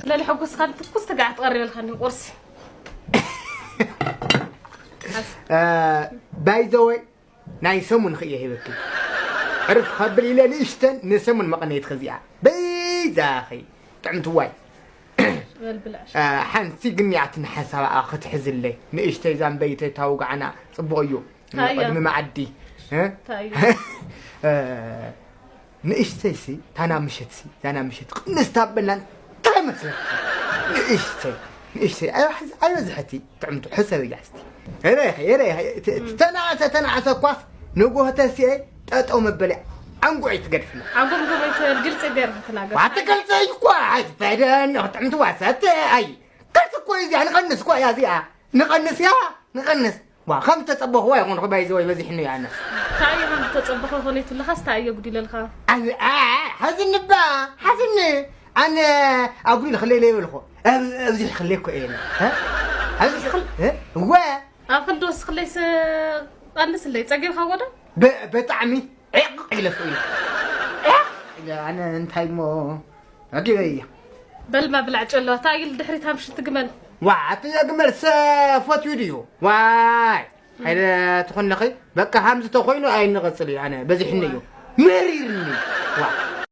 ስለሊ ሕጉስ ካብ ትኩስ ተጋዕ ትቐርበልካኒ ቁርሲ። ባይዘወይ ናይ ሰሙን ክእየ ሂበኪ ዕርፍ ከብል ኢለ ንእሽተን ንሰሙን መቐነይት ኸዚኣ በይዛኺ ጥዕምትዋይ። በልብላሽ። ሓንቲ ግን ያትን ሓሳብ ክትሕዝለይ ንእሽተይ ዛንበይተይ ታውጋዕና ጽቡቕ እዩ። ታያ። ቅድሚ መዓዲ እ? ታዩ። ንእሽተይ ሲ ታና ምሸት ሲ ዛና ምሸት ቅንስ ታበላን እንታይ መስለኪ? ንእሽተይ ንእሽተይ ኣይበዝሐቲ ጥዕምቱ ሕሰብ እያ እስቲ። ሬኸ ሬኸ ተናእሰ ተናእሰ ኳስ ንጎህተ ሲኤ ጠጠው መበለ ዓንጉዒ ትገድፍና። ዓንጎም ገበይ ትበል ግልፂ ገይርካ ተናገር። ዋትገልፀ እኳ ኣይትፈደን ጥዕምቱ ዋሰት ኣይ ከስ እኮ እዚኣ ንቐንስ እኳ እያ እዚኣ ንቐንስ እያ ንቐንስ ዋ ከም ተጸበኽዋ ይኹን ኹባይ ዘወይ በዚሕኒ እያ ኣነስ እንታይ እዮም ተጸበኸ ኾነ ትልኻስ እንታይ እየ ጉዲለልካ? ኣይ ኣ ሓዝኒ ባ ሓዝኒ ኣነ ኣጉዲል ክለይ ለይበልኹ ኣብዚ ክለይ እኮ እየ ኣብዚ ክል እወ ኣብ ክንዲ ወስኽለይስ ቀንስለይ ጸጊብካ ወዶ ብጣዕሚ ዒቕ ኢለ ስኢለ ኣነ እንታይ እሞ ኣዲበይ እያ በልማ ብላዕ ጨለዋ እንታይ ኢል ድሕሪት ሃምሽቲ ግመል ዋ ኣቲ ግመል ሰ ፈትዩ ድዩ ዋይ ሓይለ ትኾነኺ በቃ ሃምዚ ተኾይኑ ኣይንቐጽል እዩ ኣነ በዚሕኒ እዩ መሪርኒ ዋ